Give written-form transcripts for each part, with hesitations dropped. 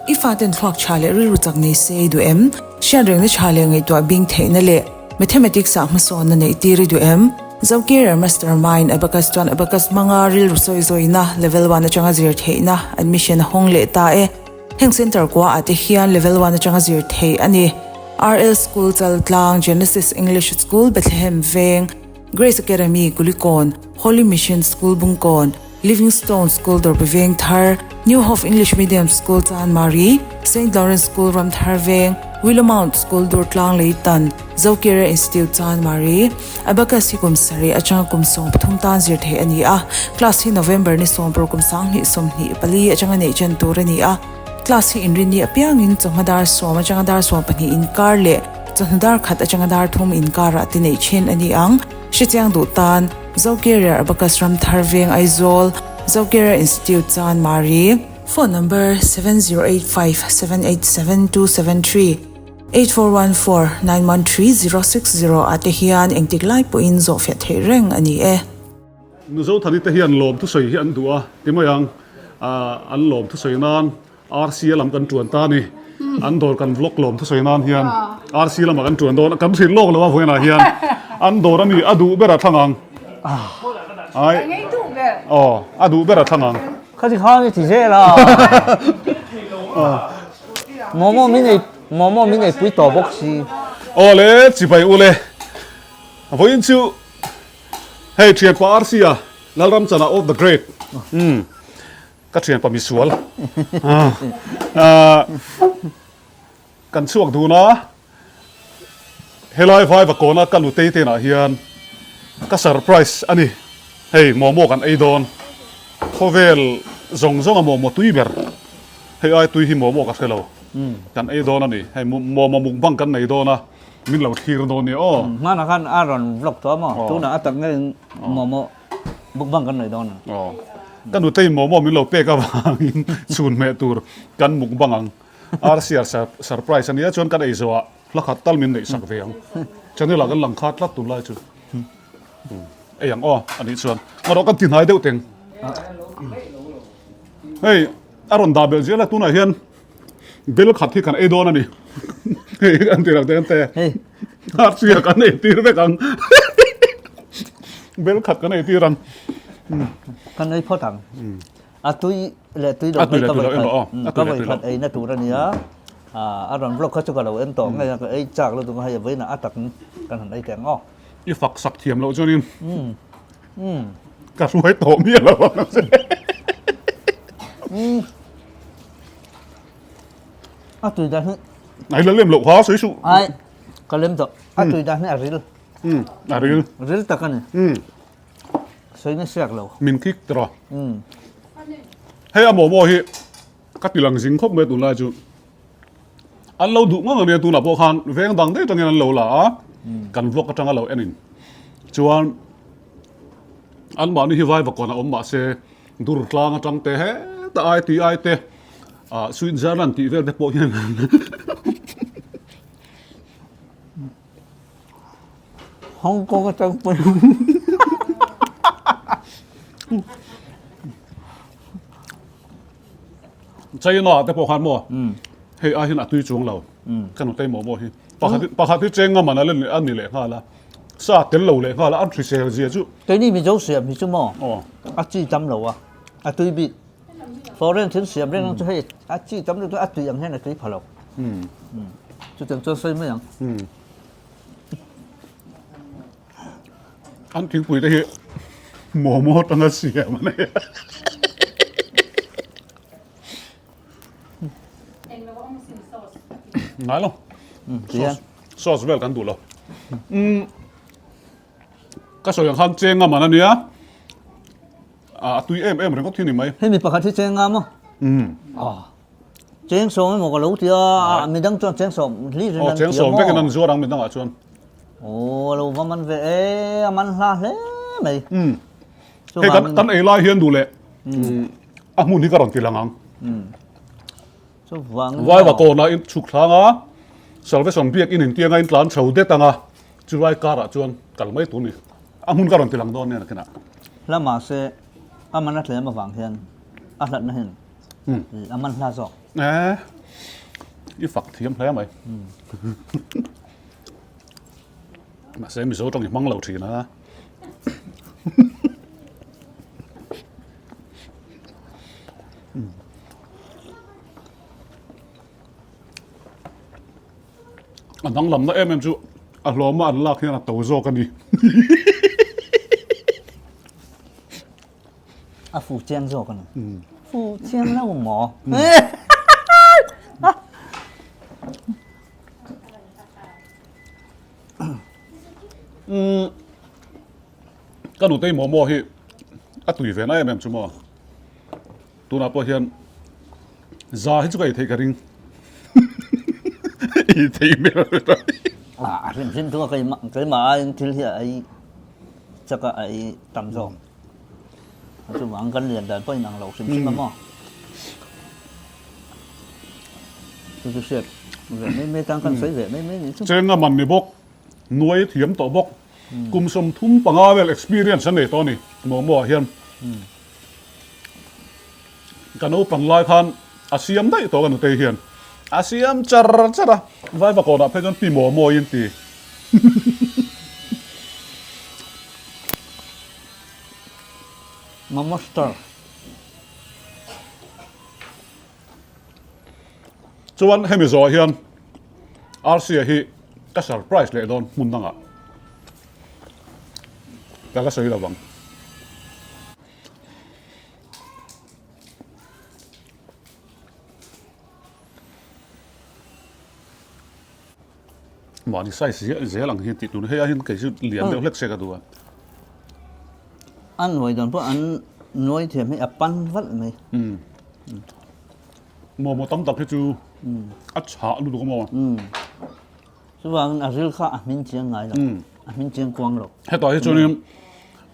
I faten thluak tha leh rilru chak nei se i duh em? Hriatrengna tha leh ngaihtuah bing theihna leh Mathematics ah hmasawnna neih tir i duh em? Zokcareer Mastermind Abacus chuan Abacus hmanga rilru sawi zawina Level one atanga zir theihna admission a hawng leh ta e. Heng centre kua ah te hian Level one atanga zir theih a ni. RL School Chaltlang, Genesis English School Bethlehem Veng, Grace Academy Kulikawn, Holy Mission School Bungkawn, Livingstone School Dawrpe Veng Thar, New Hope English Medium School Chanmari, Saint Lawrence School Ramthar Veng, Willow Mount School Durtlang Leitan, Zokere Institute Chanmari, Abacus hi kum sarih atanga kum 13 tan zir theih a ni a, class hi November ni 16 kum 2024 atanga neih chen tur a ni a, class hi inrinni apiangin chawhma dar sawm atanga dar 12 inkar leh chawhnu dar khat atanga dar thum inkarah te neih then a ni ang. Hrechiang duh tan, Zocareer Abacus Ramthar Veng Aizawl, Zocareer Institute Chanmari. Phone number, 7085 787 273, 8414 913 060 ah te hian engtik lai pawhin zawhfiah theih reng a ni e. Mizo thani te hian lawm thusawi hi an duh a ti mai ang, an lawm thusawi nan RC lam kan tuan ta a ni. An dawr kan vlog lawm thusawi nan hian RC lamah kan tuan dawn a, kan hrilh lawk lo a vawiinah hian an dawr a ni a duh ber a thlang ang. Ai aw a duh ber a thlang ang. Khati khan i ti zel a. Momo min ei momo min ei pui tawh bawk si. Aw le chibai u le vawiin chu hei thianpa RC a Lalramchana of the great umm. Ka thianpa misual kan chhuak dun a, helai vaiva kawna ka nutei te inah hian ka surprise a ni. Hei momo kan ei dawn, khawvel zawng zawnga momo tui ber, hei ai tui hi momo ka hre lo, kan ei dawn a ni. Hei momo mukbang kan nei dawn a, min lo thlir dawn nia aw. Hmanah khan a rawn vlog tawh a maw, tunah a tak ngeiin momo Mukbang kan nei dawn a. Aw. Ka nutei momo min lo pek avangin chhun hmeh tur kan mukbang ang. RCR surprise a nia chuan kan ei zawh ah hla khat tal min neih sak ve ang. Channel ah kan lang khat tlat tunlai chu. Ei ang aw a nih chuan. Erawh kan ti hnai deuh teng. Hei a rawn dah belh zel a tunah hian bel khat hi kan ei dawn a ni. Hei an ti rak te an te. RCR kan ei tir vek ang. Bel khat kan ei tir ang. Kan ei phawt ang. A tui leh tui lo ka vawi khat ka vawi khat ei na tur a nia. A rawn vlog kha chu ka lo en tawh ngei a, ka ei chak lutuk a hei a vawiinah a tak kan han ei teh ang aw. I fak sak thiam loh chuanin ka hruai tawh miah lo ang che. A tui dan hi. Ai la lem loh kha sawi suh. Ai ka lem tawh. A tui dan hi a ril. Um a ril. Ril tak a ni. Um. Sawi na siak lo. Min kik tawh a. Um. Hei a momo hi ka ti lang zing khawp mai tunlai chu. An lo duh ngang ania tunah pawh khan veng dang daih atangin an lo la a. Kan vlog atanga lo en in. Chuan an mahni hi vai vakawn a awm mahse dur tlang atang te heta ai tih ai te ah Switzerland tih vel te pawh hian Hong Kong atang pawh China te pawh khan maw hei ai hian a tui chuang lo ka nutei maw maw hi pakhat pakhat hi cheng ngam an a ni leh nghal a sa tel lo leh nghal a an hrisel zia chu Keini Mizo siam hi chu maw a chi tam lo a a tui bik Foreign thil siam reng ang chu hei a chi tam lutuk a tui ang hian a tui pha lo. Chutiang chuan sawi mai ang. An thingpui te hi momo atanga siam a ni. Ngai lo. Sauce vel kan duh lo. Ka sawi ang khan cheng a man a nia. A tui em em ringawt hi ni mai. Hei mi pakhat hi cheng nga maw? Umm. Aw. Cheng sawm emaw ka lo ti a, midang chuan cheng sawm hlir in an ti a maw? Aw, cheng sawm vekin an zuar ang midangah chuan. Aw, a lo va man ve e, a man hla hle mai. Umm. Hei kan kan ei lai hian duh leh a hmun hi ka rawn ti lang ang. Umm. Chuvang. Vaiva kawnah in chhuk thlang a, Salvation biakinn intianga in tlan chho det ang a, chulai karah chuan kal mai tur ni. A hmun ka rawn ti lang dawn nen a kinah. Hla mahse a man a tlem avang hian a hlatna hian a man hla zawk. Eh, i fak thiam hle mai. Mahse Mizo tawng i hmang lo thin a. A danglamna em em chu a hlawma an lak hian a to zawk a ni. A fu chiang zawk a ni. Fu chiang lo maw? Ka nutei momo hi a tui ve na em em chu maw? Tunah pawh hian za hi chu ka ei theih ka ring. Ei theih hmel a ni. A hrim hrim chu keimah keimah aiin thil hi a ei chak a, a ei tam zawk. Chuvang kan lian dan pawh inang lo hrim hrim a maw. Chu chu hriat ve mai mai tan kan sawi ve mai mai ni chu. Chenga man ni bawk, nuai thiam tawh bawk, kum 35 vel experience a nei tawh a ni momo ah hian. Ka naupang lai khan a siam daih tawh ka nutei hian a siam char char a, vaiva kawnah phei chuan pi maw mawiin ti. Momo star. Chuan hemi zawhah hian Rc-a hi ka surprise leh dawn hmun dangah ka la sawi lo vang. Mahni size ziah zel ang hi tih tur hei aiin kei chu lian deuh hlek se ka duh a. A nuai dan pawh an nuai thiam hi a pan valh mai. Momo tam tak hi chu a chhah lutuk a maw. Chuvangin a ril kha a hmin chiang ngai lo, a hmin chiang kuang lo. Hetah hi chuanin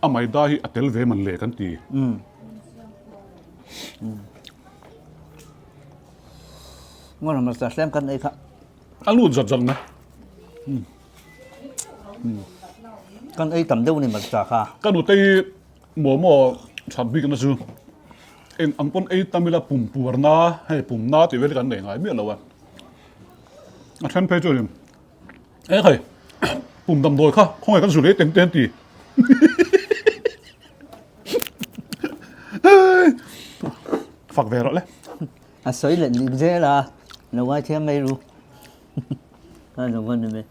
a maida hi a tel ve man le kan ti. Ngaw lam rasa hlem kan ei kha. A lut zat zat mai. Kan ei tam deuh ni marcha kha. Ka nutei momo that bik na chu eng ang pawn ei tam ila pum puarna hei pumna tih vel hi kan nei ngai miah lo a. A then phei chuanin e khai pum damdawi kha khawngaih kan zu leh teng te an ti. Fak ve rawh le. A sawi leh dik zel a, lo ngaithiam mai ru. Ka lo va ni mai.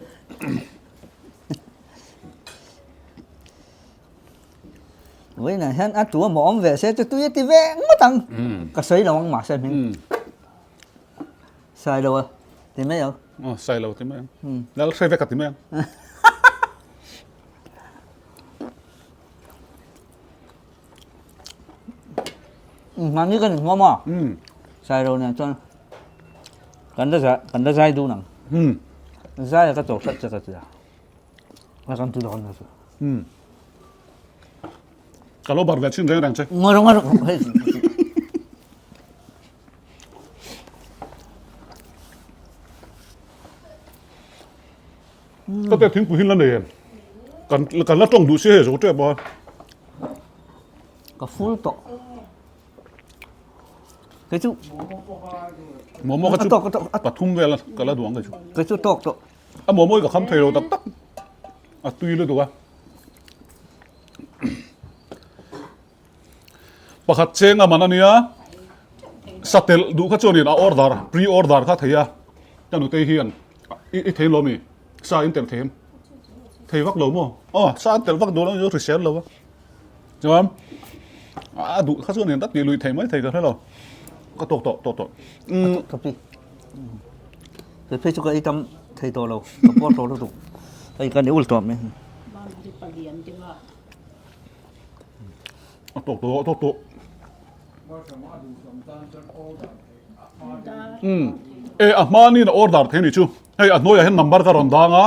Vawiinah hian a tu emaw awm ve se chu tui a ti ve ngawt ang. Ka sawi lo ang mahse hming. Sai lo a ti mai ang. Aw sai lo ti mai ang. Lal hre vek a ti mai ang. Mahni kan inhmuam a. Sai lo nen chuan kan la zai kan la zai dun ang. Zai a ka chawh hrat che ka tia. A kan ti dawn nasa. Ka lo bar ve chin reng reng che. Ngaw rawh ngaw rawh hei. Ka te thingpui hin la nei em? Kan kan la tawng duh si hei zo tep a. Ka full tawh. Kei chu Momo ka chu pathum vel ka la duang kei chu. Kei chu tawk tawh. A momo hi ka kham thei lo tak tak. A tui lutuk a. Pakhat cheng a man a nia, satel duh kha chuanin a order, pre-order kha thei a, ka nutei hian i thei lo mi? Sa in telh thei em? Thei vak lo maw? Aw, sa an telh vak duh lo a hrisel lo a. Chuan a duh kha chuanin a tih luih thei mai thei ka hre lo. Ka tawk tawh, tawk tawh. Ka pi. Kei phei chu ka ei tam thei tawh lo, ka puar tawh lutuk. Hei ka ni ul tawh mai. A tawk tawh a tawk tawh. Umm e a hmanin a order thei ni chu hei a hnuaiah hian number ka rawn dang a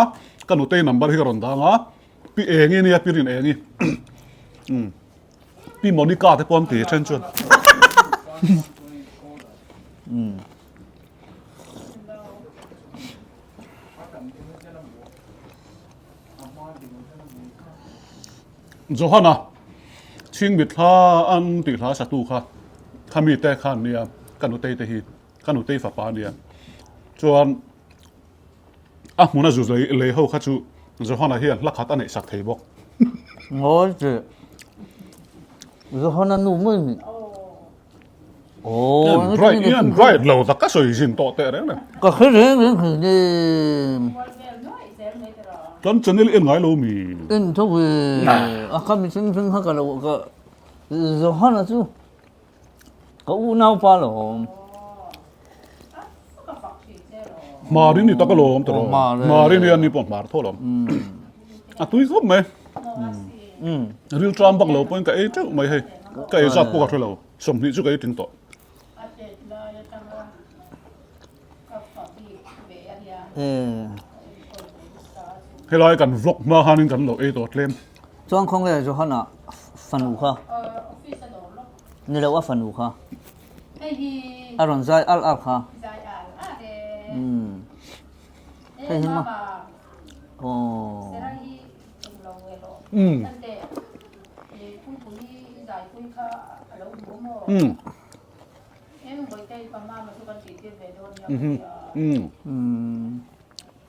ka nutei number hi ka rawn dang a pi engi nia pi rin engi umm pi Monica te pawh an ti then chuan umm. Johana chhing mit hla an tih hla satu kha khami te khan nia ka nutei te hi. Ka nutei fapa a nia. Chuan a hmuna zu lei ho kha chu Johana hian hla khat a neih sak thei bawk. Ngawi teh. Johana nu mai ni. Aw. Bright hian bright lo tak ka sawi zin tawh teh reng reng. Ka hre reng reng hei nem. Kan channel en ngai lo mi. En tho ve. A ka mi ching ching kha ka lo ka Johana chu Ka unau pa lawm. Hmar in ni tak alawm tawh. Hmar in ni pawh hmar tho lawm. A tui khawp mai. Ril tram bak lo pawhin ka ei teuh mai hei. Ka ei zat pawh ka hre lo. 20 chu ka ei ting tawh. Helai kan vlog hma khanin kan lo ei tawh tlem. Chuan khawnge Johana fanu kha. Ni lo a fanu kha. A rawn zai al al kha. Hei hi ma. Aww.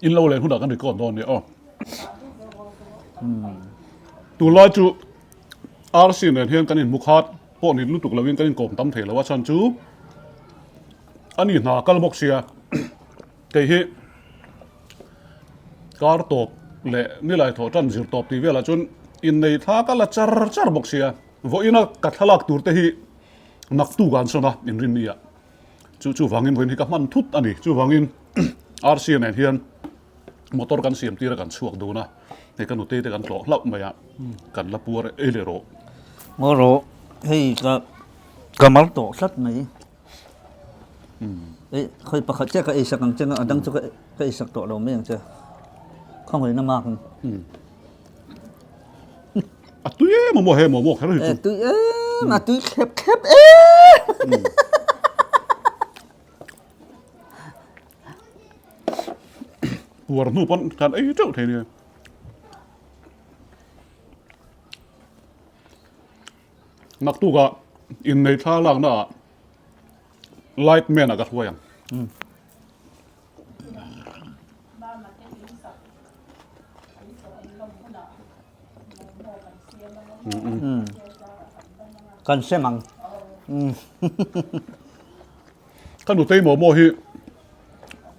In lo len hunah kan record dawn nia aw. Tunlai chu RC nen hian kan inhmu khat pawh ni lutuk loin kan inkawm tam thei lo a chhan chu a ni hna kal bawk sia kei hi kar tawp leh nilai thawh tan zir tawp tih velah chuan innei thla ka la char char bawk sia vawiina ka thlalak tur te hi Naktuk an sawn a, inrinni ah. Chu chuvangin vawiin hi ka hman thut a ni. Chuvangin RC nen hian motor kan siam tir a kan chhuak dun a, hei ka nutei te kan tlawh hlauh mai a, kan la puar ei leh rawh. Ngaw rawh, hei ka ka mar tawh tlat mai. Ei khawi pakhat chiah ka ei sak ang che nga a dang chu ka ei sak tawh lo mai ang che. Khawngawina mak ang. A tui em a maw he maw maw kher hi chu. A tui em a tui thlep thlep em. Puar hnu pawn kan ei teuh thei nia. Naktukah innei thla lakna ah light man ah ka hruai ang. Kan sem ang. Ka nutei momo hi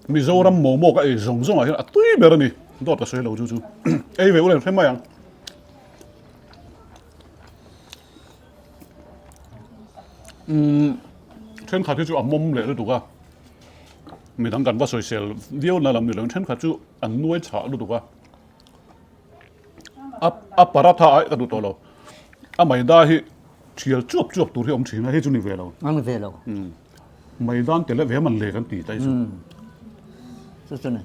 Mizoram momo ka ei zawng zawng ah hian a tui ber a ni. Dawt ka sawi lo chu chu. Ei ve ula in hre mai ang. Umm thenkhat hi chu a mawm leh lutuk a. Midang kan va sawisel viau na lam ni lo in thenkhat chu an nuai chhah lutuk a. A a paratha ai ka duh tawh lo. A maida hi thial chuap chuap tur hi awm thin a, hei chu ni ve lo. A ni ve lo. Maidan tel ve man le kan ti ta hi chu. Chu chu ni.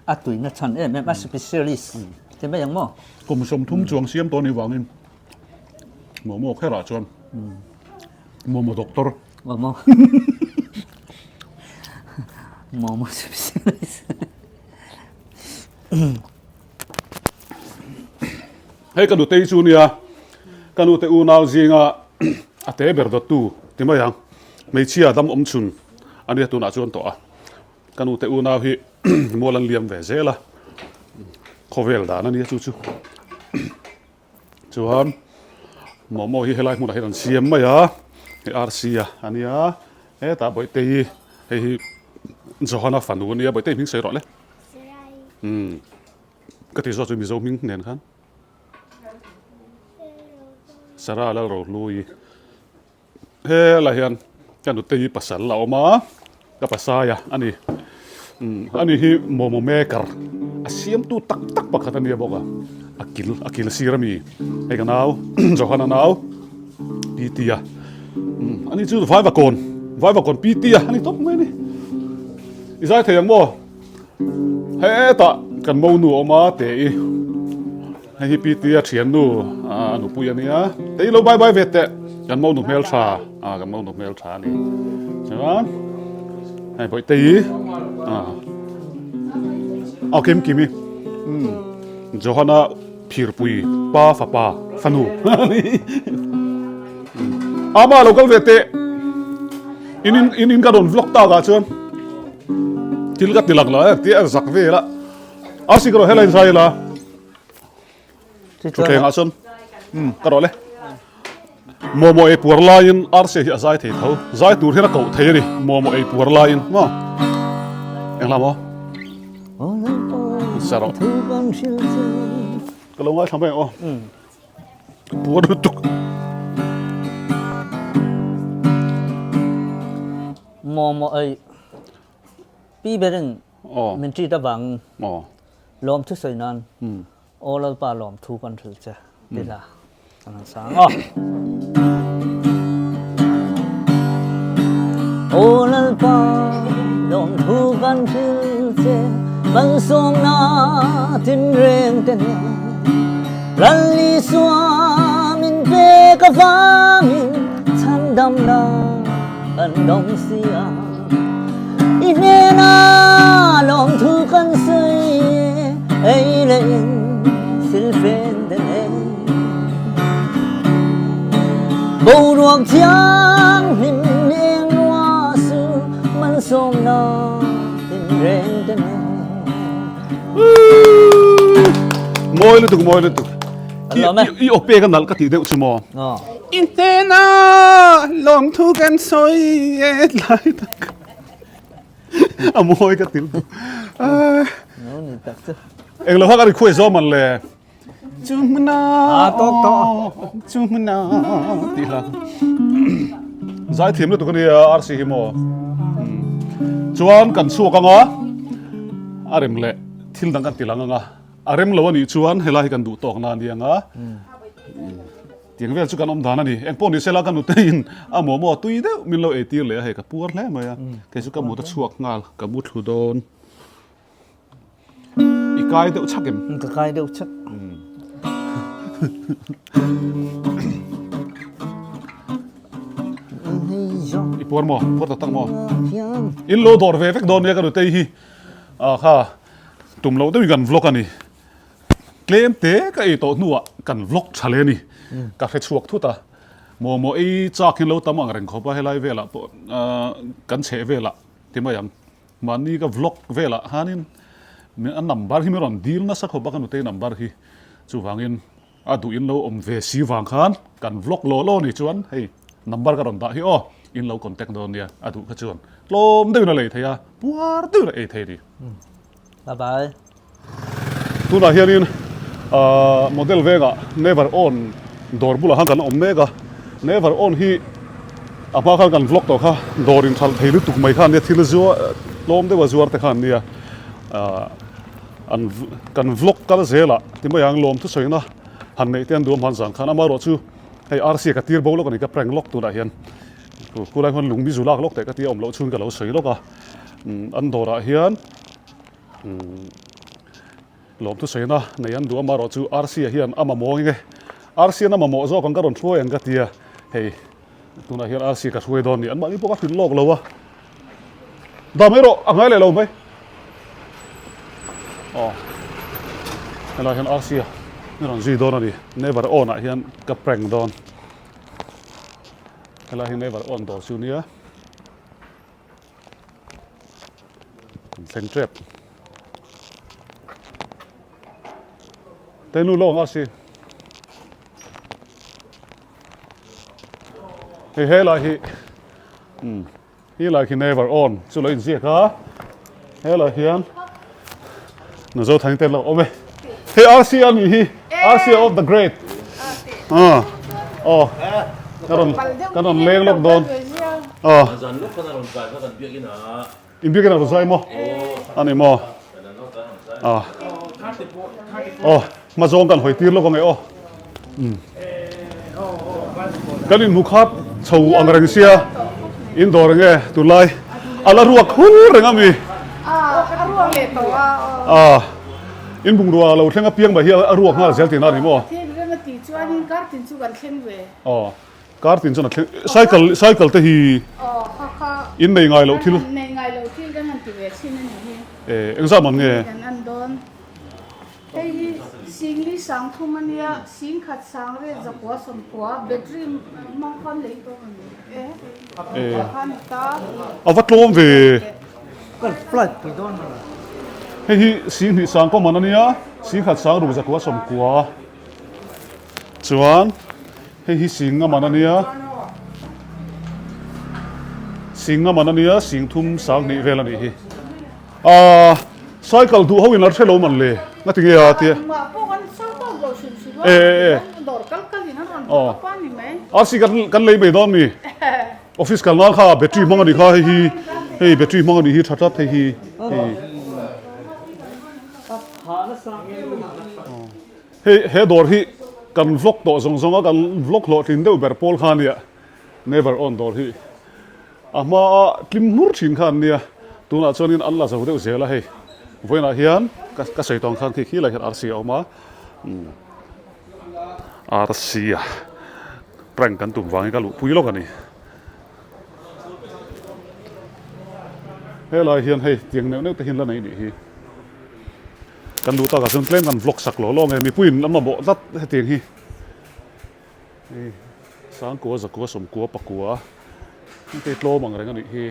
A tuina chhan em em a specialist ti mai ang maw? Kum 30 chuang siam tawh ni vangin momo kherah chuan momo doctor. Momo momo specialist. Hei ka nutei chu nia, ka nute unau zinga a te ber dawttu ti mai ang, hmeichhia dam awm chhun a nia tunah chuan tawh a, ka nute unau hi mual an liam ve zel a, khawvel dan a nia chu chu. Chuan momo hi helai hmunah hian an siam mai a, hei RC a a nia, hetah Bawihtei hi hei hi Johana fanu a nia, Bawihtei hming sawi rawh le. Umm ka ti zawk chu Mizo hming nen khan. Sarah Lalrohlui. Helai hian ka nutei pasal a awm a, ka pasaia a ni. Umm ani hi momo maker a siamtu tak tak pakhat a nia bawk a, a kil a kil sir a mi hei ka nau Johana nau Pt-a umm ani chu Vaivakawn Vaivakawn Pt-a a ni tawp mai a ni. I zai thei ang maw? Hetah kan monu a awm a te i. Hei hi Pt-a thiannu a nupui a nia. Te i lo bye bye ve teh. Kan monu hmel tha. A kan monu hmel tha a ni. Chuan hei bawihte i a a kim kim i umm Johana phirpui pa fapa fanu a ni. Ama lo kal ve teh. In in in in ka rawn vlog tak ah chuan thil ka ti lang lo a tia zak vel a. A si ka rawh helai in zai ila. Thutthleng ah chuan umm ka rawh le. Momo ei puar laiin Rsa hi a zai thei tho. Zai tur hian a koh thei a ni Momo ei puar laiin maw. Engla maw? Sa rawh. Ka lo ngaithla mai ang aw. Puar lutuk. Momo ei pi berin min treat avangin lawm thusawi nan Aw Lalpa lawmthu kan hrilh che ti hla kan han sang aw. Aw Lalpa lawmthu kan hrilh che malsawmna tinreng te nen Lal Isua min pek avangin chhandamna kan dawng si a. I hnena lawmthu kan sawi e, ei leh in silfen te nen. Boruak thianghlim leng rua su malsawmna tinreng te nen. Mawi lutuk, mawi lutuk. I aw pek a nalh ka tih deuh chu maw? I hnena lawmthu kan sawi e tlai tak a mawi ka til tu. Englo kha ka request zawm an le. Chu hmuna chu hmuna tih hla. Zaithiam lutuk ania RC hi maw. Chuan kan chhuak anga a rem leh thil dang kan ti lang anga. A rem lo a nih chuan helai hi kan duh tawk na a ni ang a, tiang vel chu kan awm dan a ni. Eng pawh ni sela ka nuteiin a momo tui deuh min lo eitir leh a, hei ka puar hle mai a, kei chu ka mut a chhuak nghal, ka mu thlu dawn. I kai deuh chak em? Ka kai deuh chak. I puar maw? Puar tak tak maw? In lo dawr ve vek dawn nia ka nutei hi. Ah kha tum loh deuhin kan vlog a ni. Tlem te ka ei tawh hnuah kan vlog tha le a ni. Ka hre chhuak thut a. Momo ei chak hian lo tam ang reng khawp a helai velah pawh kan chheh velah ti mai ang. Mahni ka vlog velah khanin a number hi min rawn dil nasa khawp a ka nutei number hi. Chuvangin A duh in lo awm ve si vang khan kan vlog law law ni chuan hei number ka rawn dah hi aw in lo contact dawn nia a duh kha chuan tlawm deuhin a lei thei a puar deuhin a ei thei a ni. Bye bye. Tunah hianin ahh model vengah never on dawr bulah khan kan awm mek a never on hi a hma khan kan vlog tawh kha dawr inthalh thei lutuk mai kha ania thil zuar tlawm deuha zuar te kha an nia ahh. An kan vlog kal zelah ti mai ang lawm thusawiina han neih te an duh a hman zan khan amaherawh chu hei RC ka tir bo lawk a ni ka prank lawk tunah hian khulai khuan lung mizu lak lawk teh ka tia awm loh chhung ka lo sawi lawk a an dawrah hian lawm thusawiina nei an duh amaherawh chu RC ah hian a mamawh nge RC an a mamawh zawk ang ka rawn hruai ang ka tia hei Tunah hian RC ka hruai dawn ni. Anmahni pawh ka hrilh lawk lo a. Dah mai rawh, a ngai leh lo mai. Aw. Helai hian RC a ni rawn zui dawn a ni. Never on ah hian ka prank dawn. Helai hi never on dawr chu nia. Kan thleng tep. Tenu lawng RC. Hei helai hi umm helai khi never on chu lo inziak a helai hian Mizo thang te lo awm e hei RC a nih hi RC of the great ah aw ka rawn ka rawn leng lawk dawn aw In biakin a rawn zai maw? A ni maw? Ah. Aw, hma zawng kan hawi tir lawk ang e aw. Kan inhmu khat chho ang reng sia, in dawr eng e tunlai a la ruak hul reng a mi? Ah, in bungrua lo thleng apiang mai hi a ruak nghal zel tihna a ni maw? Aw. Car tin chuan a thleng cycle cycle te hi in nei ngai loh thil nei ngai loh thil kan han ti ve thin a ni hi eh engzah man nge kan an dawn. Hei hi Singli Sangthum a nia, Singkhat Sangriat Zakua Sawmkua battery hmang khan lei tawh a ni e. Khan ta. A va tlawm ve. Kan flight pui dawn a ni. Hei hi Singhnih Sangkaw man a nia, Singkhat Sangruk Zakua Sawmkua. Chuan hei hi Singa man a nia, Singa man a nia, Singthum Sanghnih vel a nih hi. Aaa cycle duh ho in an hre lo man le nga ti nge a tia. E e e aw RC kan kan lei mai dawn mi office kal nan kha battery hmang a ni kha hei hi hei battery hmang a nih hi tha tlat hei hi hei hei he dawr hi kan vlog tawh zawng zawng a kan vlog hlawhtlin deuh ber pawl kha a nia never on dawr hi. A hmaa tlim hmur thin kha an nia, tunah chuanin an la zo deuh zel a hei. Vawiinah hian ka ka sawi tawng khan khi khi lai hian arsi a awm a, umm arsi a prank kan tum vangin ka luhpui lawk a ni. Helai hian hei tiang neuh neuh te hian la nei nih hi. Kan luh takah chuan tlem kan vlog sak lo lawng e, mipuiin an mamawh tlat hetiang hi. Hei Sangkua, Zakua, Sawmkua, Pakua hengte hi tlawm ang reng a nih hi.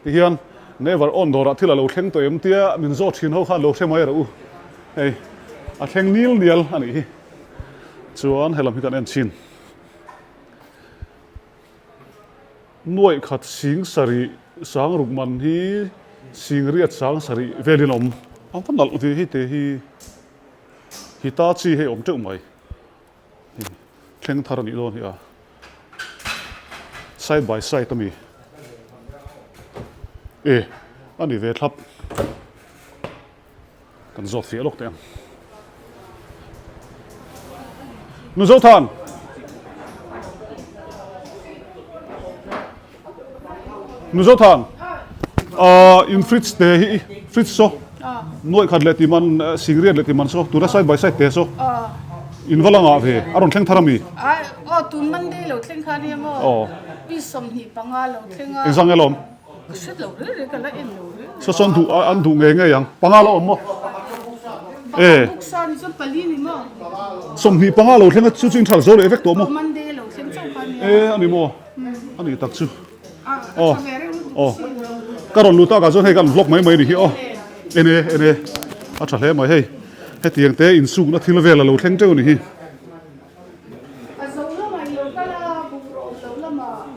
Tihian never on dawrah thil a lo thleng tawh em tia min zawt thin ho khan lo hre mai rawh u. Hei a thleng nil nial a nih hi. Chuan helam hi kan en chhin. Nuaih khat sing sarih sang ruk man hi sing riat sang sarih velin a awm. A va nalh ve hei te hi. Hitachi hei awm teuh mai. Thleng thar a nih dawn hi a side by side a mi e a ni ve thlap kan zawt fiah lawk teh ang nu Zothan Nu Zothan, ah in fridge te hi fridge saw nuaih khat leh tih man singriat leh tih man saw tuna side by side te saw in va la ngah ve a rawn thleng thar a mi? Aw tun Monday lo thleng kha nia maw pi 25 lo thleng a. Engzang nge lawm? Ka hre lo reng reng ka la en lo reng. Saw saw an duh an duh ngei ngei ang panga la awm maw? E. Pakhat buk sa ni chuan pali ni maw? 25 lo thleng a chu chu in thal zo leh vek tawh maw? Monday lo thleng chauh kha nia. E a ni maw? A nih tak chu. Aw aw ka rawn lut takah chuan hei kan vlog mai mai ni hi aw en e en e a tha hle mai hei hetiang te insukna thil vel a lo thleng teuh a ni hi.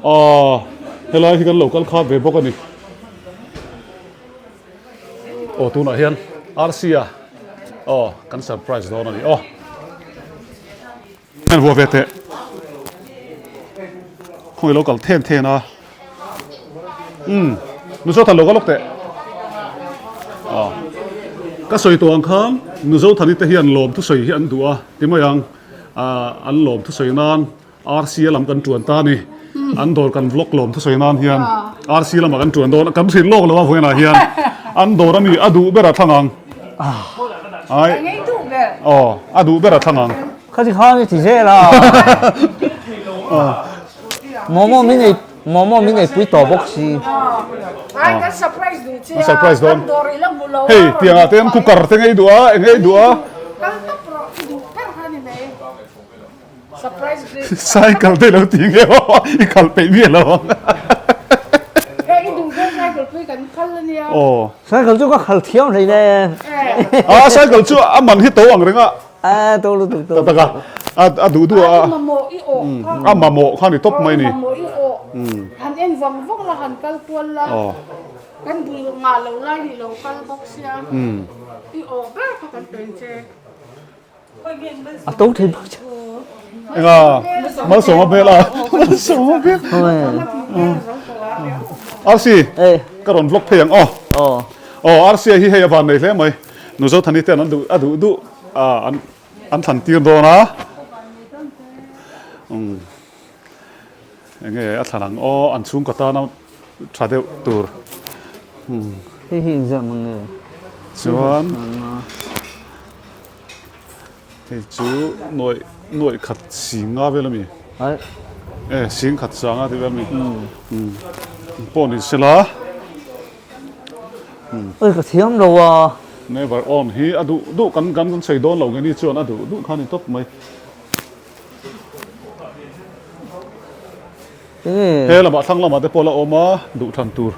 Aw helai hi kan lo kal khat ve bawk a ni. Aw tunah hian Rc-a aw kan surprise dawn a ni aw. Heng vuah ve teh. Khawngaih lo kal then then a. Umm. Nuzo than lo ka lawk teh. Ah. Ka sawi tawh ang khan Nuzo thani te hian lawm thusawi hi an duh a ti mai ang. Ah an lawm thusawi nan RC a lam kan tuan ta a ni. An dawr kan vlog lawm thusawi nan hian RC lamah kan tuan dawn a, kan hrilh lawk lo a vawiinah hian an dawr a mi a duh ber a thlang ang. Ai. Aw a duh ber a thlang ang. Khati khan i ti zel a. Momo min ei momo min ei pui tawh bawk si. Ai kan surprise duh che a. Surprise dawn. Kan dawr i la hmu lo a. Hei tiangah te an cooker te ngei duh a, eng ngei duh a. Kal tawp rawh i duh ber kha ni mai. Cycle te lo ti nge aw i khalh peih miah lo ang. Aw. Cycle chu ka khalh thiam hlei ne. A cycle chu a man hi to ang reng a. A to lutuk to. Tak a a duh duh a. A mamawh kha ni tawp mai ni. Han en vang vang la han kal kual la. Kan bul ngah lo lai ni lo kal bawk sia. I awh ber kha kan pen che. A to thei bawk che. Enga Malsawma hmel a Malsawma hmel. RC ka rawn vlog phei ang aw. Aw RC hi hei a van nei hle mai. Nu Zothani ten an duh a duh duh an an thlan tir dawn a. Enge a thlan ang aw an chhungkaw tana tha deuh tur. Hei hi engzah mang nge? Chuan hei chu nuaih nuaih khat sing nga vel a mi. E sing khat sang a ti vel a mi. Pawh ni sela. Oi ka thiam lo a. Never on hi a duh duh kan kan kan sawi dawn lo nge ni chuan a duh duh kha ni tawp mai. He lamah thlang lamah te pawh la awm a duh than tur.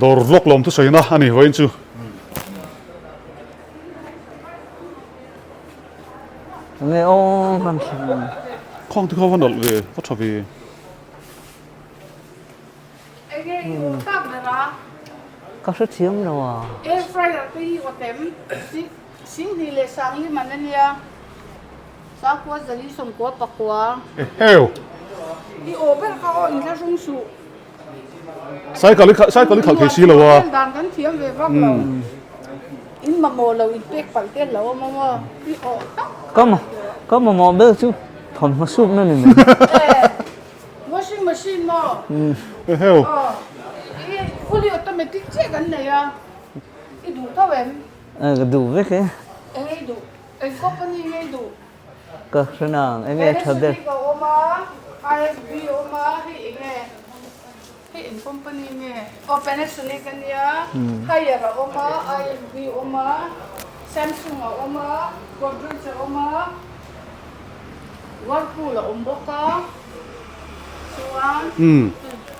Dawr vlog lawm thusawina a ni vawiin chu. Nge aw kan thlang. Khawng te kha va nawlh ve, va tha ve. Enge i aw tak ber a? Ka hrethiam lo a. Air fryer te hi aw tem Singhnih leh Sangli man a nia. Sangkua Zali Sawmkua Pakua. Eheu. I aw ber kha aw inthlahrung suh. Cycle i khalh cycle i khalh thei si lo a. Dan kan thiam ve vak lo. In mamawh lo in pek palh te lo awm ang aw. I aw tak. Ka ka mamawh ber chu thawmhnaw sukna ni mai. Washing machine maw? Eheu. Aw. I fully automatic chiah kan nei a. I duh tho em? Ka duh vek e. Eng i duh? Eng company nge i duh? Ka hre nang, eng nge tha ber? Panasonic a awm a, IFB a awm a, hei eng nge? Hei eng company nge? Aw Panasonic a nia, Haier a awm a, IFB a awm a, Samsung a awm a, Godrej a awm a, Whirlpool a awm bawk a, chuan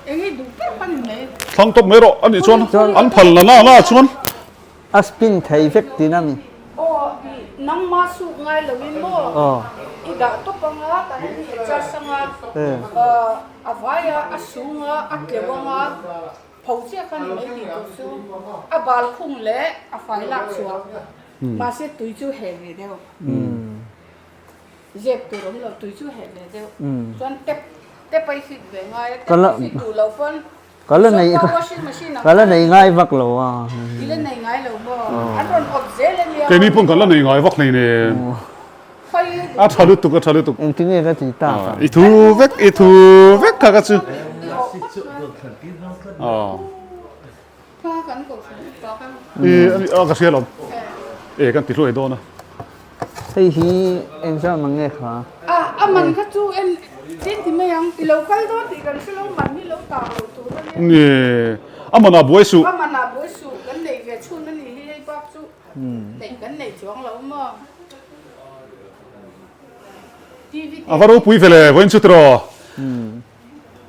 eng nge duh ber kha ni mai? Thlang tawp mai rawh a nih chuan an phal la la la chuan. A spin thei vek tin a mi? Aw, i nangma suk ngai lo in maw? I dah tawp anga tah hian i adjust anga, a vai a, a sung a, a tleuh anga, pho chiah kha ni mai tih tur chu a bal khung leh a fai lak chhuah. Mahse tui chu heh ve deuh. Zep tur awm lo, tui chu heh ve deuh. Chuan tap tap a i fit ve ngai a, tap i fit duh loh pawn Ka la nei ka la nei ngai vak lo a. I la nei ngai lo maw? An rawn awp zel a nia. Keini pawn kan la nei ngai vak hlei nen. A tha lutuk a tha lutuk. Engtin nge ka ti tak a? I thu vek i thu vek kha ka chu. I a ka hria lo. E kan ti hluai dawn a. Hei hi eng zat man nge kha? A a man kha chu en tin ti mai ang. I lo kal dawn tih kan hre lo man hi lo tang lo tur a nia. Nge a man ah buai suh. A man ah buai suh kan neih ve chhun a nih hi hei bak chu neih kan nei chuang lo maw. TV A va ropui ve le vawiin chu tiraw.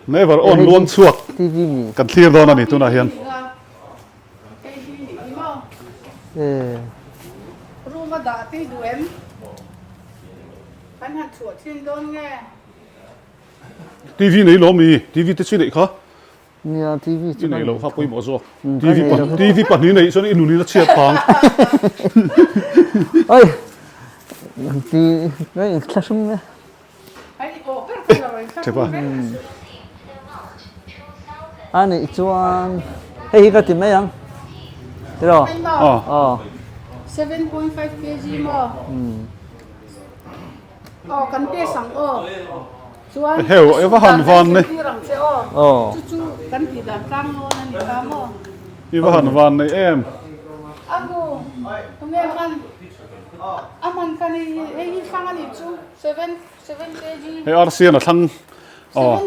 Never on luang chhuak kan thlir dawn a ni tunah hian. Room a dah tih duh em? Kan han chhuah thin dawn nge? TV nei lo mi? TV te chu i neih kha? Nia TV chu i neih loh kha pawimawh zawk. TV TV pahnih neih chuan i nun in a chhiat phang. Oi! Ti thlahrung e. A nih chuan hei hi ka ti mai ang tiraw? Aw. 7.5 kg maw? Aw kan test ang aw. Chuan Heu e va han van nei. Aw. Chu chu kan tih dan tlang nawn a ni ta maw? I va han van nei em. Agu tunge hman? A hman kha ni hei hi thlang a nih chu. Hei Arsian a thlang aw.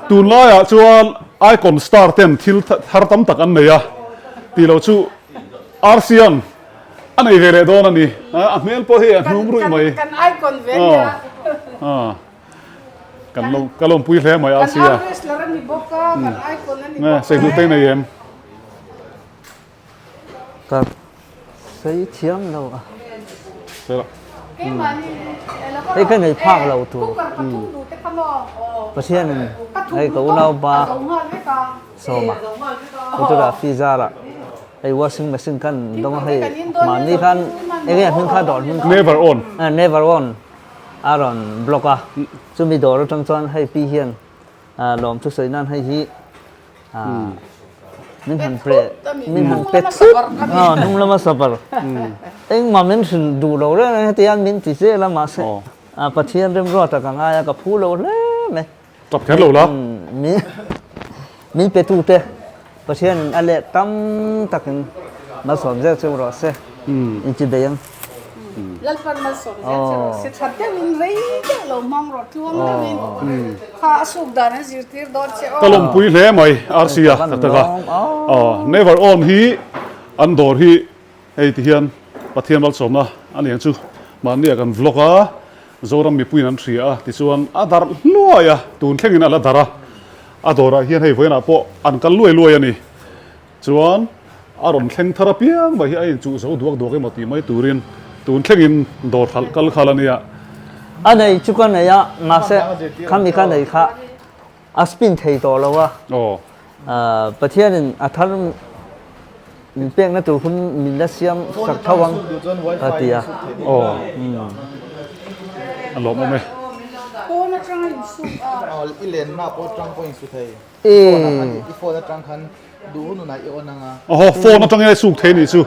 Tunlaiah chuan Icon star ten thil thar tam tak an nei a tih loh chu Arsian a nei ve leh dawn a ni. A hmel pawh hi a hnum ruih mai. Aw kan lo ka lawmpui hle mai Arsia. Sei duh te nei em? Ka sawi thiam lo a. Hei ka nei phak lo tur. Pathian in hei ka unaupa sawma Utura Fizara hei washing machine khan dawng a hei mahni khan enge a hming kha dawr hming kha Never on. Never on a rawn block a chumi dawr atang chuan hei pi hian lawm thu sawi nan hei hi Min han pe min han pe thut a hnung lama sabar engmah min hrilh duh lo reng reng heti hian min ti zel a mahse Pathian remruata ka ngai a ka phu lo hle mai tap kher lo la min min pe tu te Pathian in a let tam takin malsawm zel cheu rawh se inti bei ang. Lalpan malsawm zel che rawh se. Tha deuhin rei deuh lo hmang rawh tluang deuhin kha a suk dan an zirtir dawn che aw. Ka lawmpui hle mai RC a ka tak a. Never on hi an dawr hi hei ti hian Pathian malsawmna a ni ang chu. Mahni ah kan vlog a, Zoram mipuiin an hria a tichuan a darh hluai a, tun thlengin a la darh a. A dawrah hian hei vawiinah pawh an kal luai luai a ni. Chuan a rawn thleng thar apiang mai hi a inchuh zo duak duak emaw tih mai turin tun thlengin dawr hralh kal khal a nia. A nei chu ka nei a, mahse khami ka nei kha a spin thei tawh lo a. Pathianin a thar min pekna tur hun min la siam sak tho ang ka ti a. Aw a lawmawm e. Pawn atanga insuk a. I lenna pawh atang pawh insu thei. I phone atang khan duh hun hunah i on anga. Aw phone atangin a suk thei nih chu.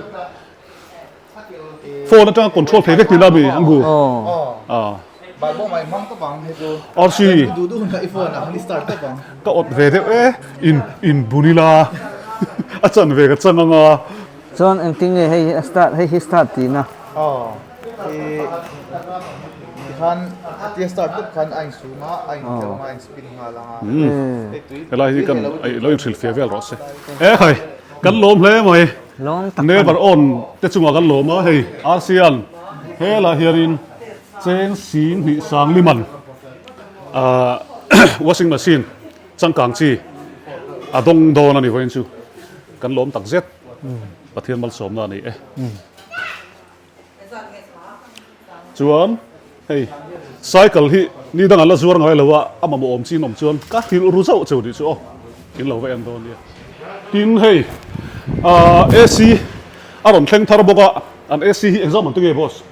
Phone atanga control thei vek tihna mi ang gu. Aw. Bible mai hmang tawp ang hei chu. RC. Duh duh hunah i phone ah khan i start tawp ang. Ka awt ve deuh e in in bun ila a chan ve ka chang anga. Chuan engtin nge hei hi a start hei hi start tihna. Aw i tikhan tia start tawp khan a insum a a intleuh anga a inspin nghal anga. Helai hi kan lo inhrilhfiah vel rawh se. E khai kan lawm hle mai. Never on te chungah kan lawm a hei ASEAN helaiah hianin cheng sing hnih sang liman ah washing machine changkang chi a dawng dawn a ni vawiin chu kan lawm tak zet Pathian malsawmna a ni e. Chuan hei cycle hi ni dangah la zuar ngai lo a, a mamawh awm chin awm chuan ka hrilh ru zauh cheu tih chu aw in lo va en dawn nia. Tin hei ah AC a rawn thleng thar bawk a, an AC hi engzam an ti nge boss?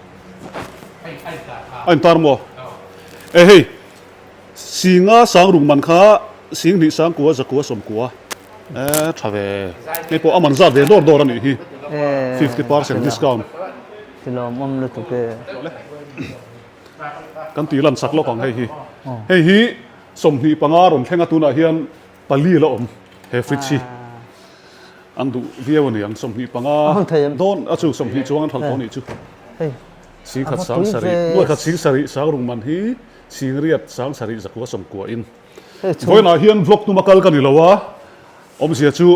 A intar maw? E hei Singa sang rung man kha sing hnih sang kua zakua sawmkua e tha ve hei pawh a man zat ve dawr dawr a nih hi 50% discount. Ti lawmawm lutuk e. Kan tih lan chak lawk ang hei hi. Hei hi 25 rawn thleng a tunah hian pali la awm he fridge hi. An duh viau a ni ang 25 dawn a chu 20 chuang an hralh tawh a nih chu. Singkhat sang sarih nuaikhat sing sarih sang rung man hi Chingriat Sangsarih zakua sawmkua in vawiinah hian vlog hnuma kal ka ni lo a, awmzia chu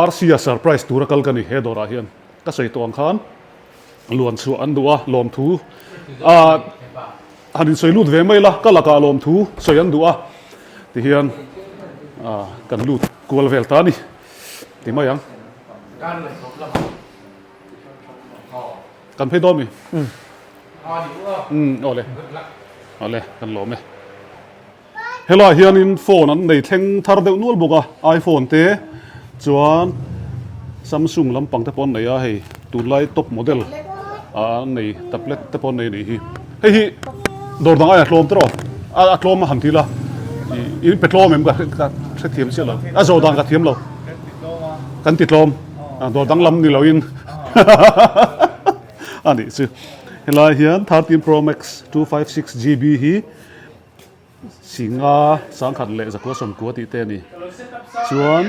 RC-a surprise tura kal ka ni he dawrah hian ka sawi tawh ang khan luan chhuah an duh a, lawmthu ah han insawi lut ve mai la ka lakah lawmthu sawi an duh a tihian ah kan lut kual vel ta a ni ti mai ang. Kan phei dawn mi? Umm awle awle kan lawm e. Helaiah hianin phone an nei thleng thar deuh nual bawk a, iPhone te chuan Samsung lampang te pawh an nei a hei tunlai top model ah an nei tablet te pawh an nei a nih hi. Hei hi dawr dang aia tlawm tawh a a tlawm a han ti ila ih in pe tlawm em ka hrethiam chiah lo a zawh dan ka thiam lo kan ti tlawm dawr dang lam ni loin a nih chu helai hian 13 pro max 256 gb hi Singa sangkhat leh zakua sawmkua tih te a ni. Chuan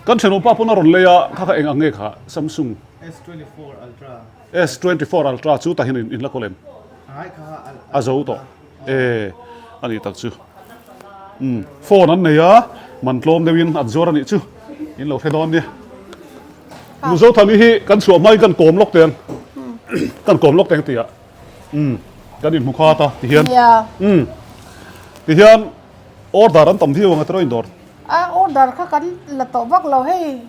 kan thenawmpa pawn a rawn lei a, kha kha eng ang nge kha Samsung S24 Ultra. S24 Ultra chu tah hian in la kawl em? A zo tawh e a nih tak chu. Umm phone an nei a, man tlawm deuhin an zuar a nih chu in lo hre dawn nia. Mizothani hi kan chhuah hmain kan kawm lawk teng kan kawm lawk teng tih ah. Umm kan inhmu khat a tihian umm tihian order an tam viau ang a tiraw indawr. A order kha kan la tawh vak lo hei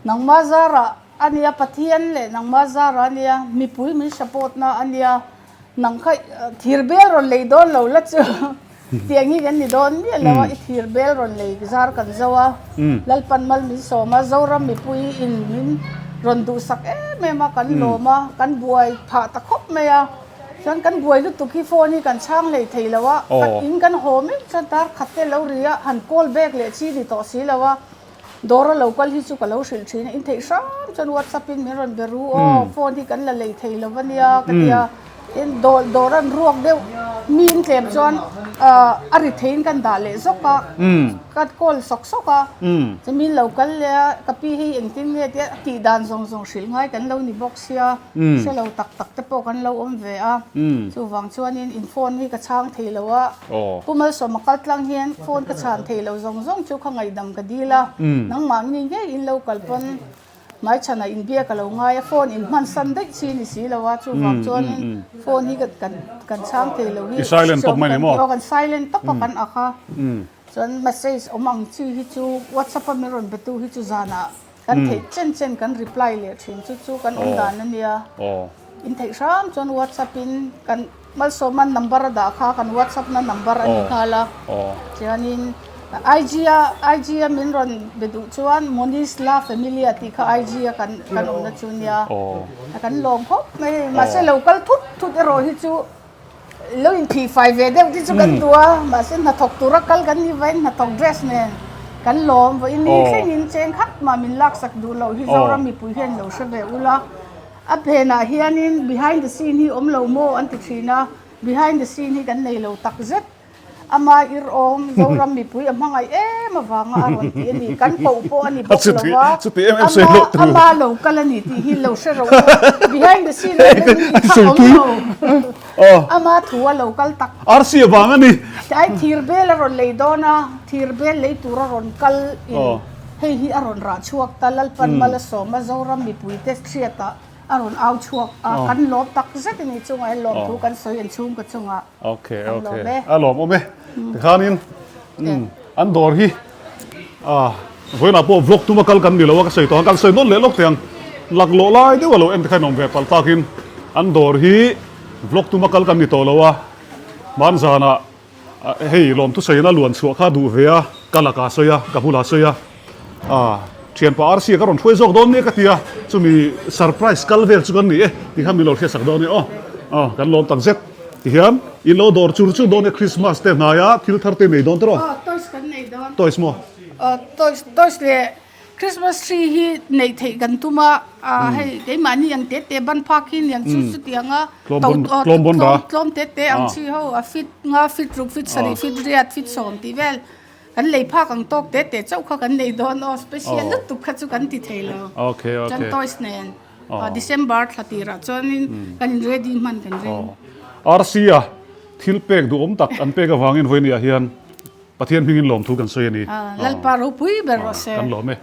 nangma zarah a nia Pathian leh nangma zarah a nia mipui min support na a nia nang kha thir bel rawn lei dawn lo la chu. Tiang hi kan ni dawn miah lo a, i thir bel rawn lei zar kan zo a, Lalpan mal min sawm a, Zoram mipui in min rawn duhsak em em a, kan lawm a, kan buai phah ta khawp mai a, chuan kan buai lutuk hi phone hi kan chhang hlei thei lo a, in kan haw mek chuan tar khat te lo ri a, han call back leh chi ni tawh si lo a. Dawr a lo kal hi chu ka lo hrilh thin a, in theih hram chuan WhatsApp in min rawn be ru aw, phone hi kan la lei thei lo va nia ka ti a. Tin dawr dawr an ruak deuh mi in tlem chuan a ri theiin kan dah leh zawk a ka call sawk sawk a chu min lo kal leh a ka pi hei engtin nge tia a tih dan zawng zawng hrilh ngai kan lo ni bawk sia hre lo tak tak te pawh kan lo awm ve a chuvang chuanin in phone hi ka chhang thei lo a Pu Malsawma kal tlang hian phone ka chhan thei lo zawng zawng chu kha ngaihdam ka dil a nangmah nge ngei in lo kal pawn Hmaichhanah inbiak a lo ngai a, phone in hman san daih chi ni si lo a, chuvang chuanin phone hi kan kan chhang thei lo hi I silent tawp mai ni maw? Aw kan silent tawp a kan ak a, chuan message awm ang chi hi chu WhatsApp a min rawn be tu hi chu zanah kan theih chen chen kan reply leh thin chu chu kan awm dan a nia. In theih hram chuan WhatsApp in kan Malsawman number a dah kha kan WhatsApp na number a ni nghal a. Chuanin IG a IG a min rawn be duh chuan Moniz La Familia tih kha IG a kan kan awmna chu nia. Kan lawm khawp mai hei. Mahse lo kal thut thut erawh hi chu lo inphih fai ve deuh te chu kan duh a. Mahse hnathawk tura kal kan ni vain hnathawk dress nen kan lawm. Vawiin ni thlengin cheng khat mah min laksak duh loh hi Zoram mipui hian lo hre ve ula. A phenah hianin behind the scene hi awm lo maw an ti thin a, behind the scene hi kan nei lo tak zet. Ama ir awm Zoram mipui a hmangaih em avanga a rawn ti a ni. Kan koh pawh a ni bawk lo a, ama ama lo kal a ni tih hi lo hre rawh u. Behind the scene ah hian in kha awm lo. Ama thu a lo kal tak. Arsi avang a ni. Tlai thir bel a rawn lei dawn a, thir bel lei tur a rawn kal in. Hei hi a rawn rah chhuak ta, Lalpan mal a sawm a, Zoram mipuite hriatah a rawn au chhuak a, kan lawm tak zet a ni chungah hian lawmthu kan sawi an chhungkaw chungah kan lawm e. A lawm awm e, tikhanin an dawr hi vawiinah pawh vlog tuma kal kan ni lo a, ka sawi tawh ang, kan sawi nawn leh lawk teh ang, laklawh lai deuh a lo en te kha in awm ve palh takin an dawr hi vlog tuma kal kan ni tawh lo a, hmanzanah Hei lawmthu sawiin a luan chhuah kha duh ve a, ka lakah sawi a, ka bulah sawi a, ah thianpa RC ka rawn hruai zawk dawn nia ka ti a, chumi surprise kal vel chu kan ni e tih kha min lo hriatsak dawn e aw, aw kan lawm tak zet ti hian in lo dawr chur chur dawn e Christmas te hnaia thil thar te nei dawn tawh rawh. Aw toys kan nei dawn. Toys maw? Aw toys toys leh Christmas tree hi neih theih kan tum a, hei keimahni ang te te ban phak hi niang chu chutiang a tlawm te te ang chi ho a fit nga fit ruk fit sarih fit riat fit sawm tih vel kan lei phak ang tawk te te chauh kha kan nei dawn aw special lutuk kha chu kan ti thei lo chuan toys nen December thla tirah chuanin kan in ready hman kan ring. RC a thil pek duhawm tak an pek avangin vawinia hian Pathian hmingin lawmthu kan sawi a ni. Lalpa ropui ber rawh se. Kan lawm e.